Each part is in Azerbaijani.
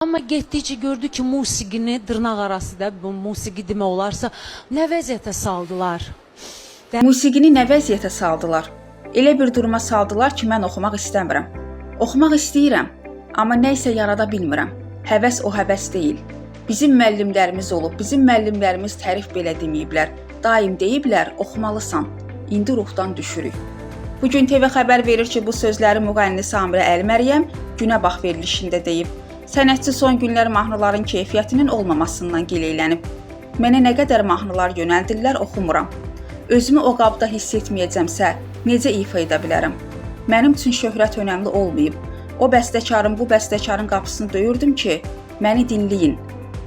Amma getdikcə gördü ki, musiqini dırnaq arası da, bu musiqi demək olarsa, nə vəziyyətə saldılar. Musiqini nə vəziyyətə saldılar? Elə bir duruma saldılar ki, mən oxumaq istəmirəm. Oxumaq istəyirəm, amma nə isə yarada bilmirəm. Həvəs o həvəs deyil. Bizim müəllimlərimiz olub, bizim müəllimlərimiz tərif belə deməyiblər. Daim deyiblər, oxumalısan. İndi ruhdan düşürük. Bu gün TV xəbər verir ki, bu sözləri müğənni Samirə Əlməryəm Günə Bax verilişində deyib. Sənətçi son günlər mahnıların keyfiyyətinin olmamasından gileylənib. Mənə nə qədər mahnılar yönəldirlər, oxumuram. Özümü o qabda hiss etməyəcəmsə, necə ifa edə bilərəm? Mənim üçün şöhrət önəmli olmayıb. O bəstəkarın, bu bəstəkarın qapısını döyürdüm ki, məni dinləyin,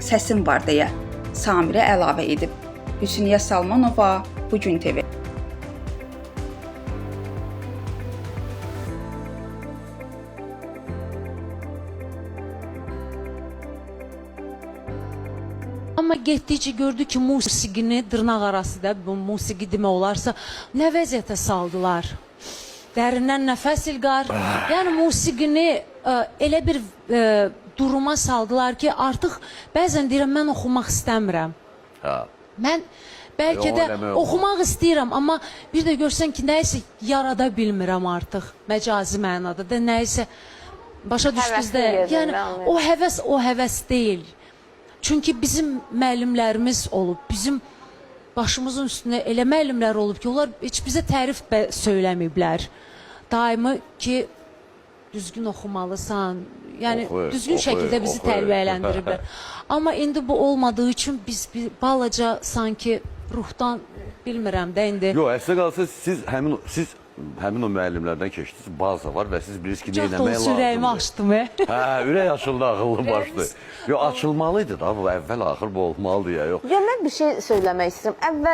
səsim var deyə. Samirə əlavə edib. Hüsniyə Salmanova, Bu gün TV. Amma getdikcə gördü ki, musiqini dırnaq arası da, bu musiqi demək olarsa, nə vəziyyətə saldılar. Dərindən nəfəs İlqar. Yəni musiqini elə bir duruma saldılar ki, artıq bəzən deyirəm mən oxumaq istəmirəm. Hə. Mən bəlkə Yox, də eləmək olmaz. oxumaq istəyirəm, amma bir də görsən ki, nəyisə yarada bilmirəm artıq məcazi mənada da nəyisə başa düşdünüz də. Həvəsin yerində, Yəni anlayıram. o həvəs o həvəs deyil. Çünki bizim müəllimlərimiz olub, bizim başımızın üstünə elə müəllimlər olub ki, onlar heç bizə tərif söyləməyiblər. Daimi ki düzgün oxumalısan. Yəni Oxu, düzgün oxu, şəkildə bizi oxu. tərbiyələndiriblər. Amma indi bu olmadığı üçün biz bir balaca sanki ruhdan bilmirəm də indi. Yox, əslində qalsa siz həmin o müəllimlərdən keçdiniz, baza var və siz bilirsiniz ki, nə Çox etmək dolusu ürəyimi lazımdır. açdım. Hə, ürək açıldı, ağıllı başlı. Yox, açılmalıydı da bu əvvəl axır bu olmalıdır ya, yox. Ya mən bir şey söyləmək istəyirəm. Əvvəl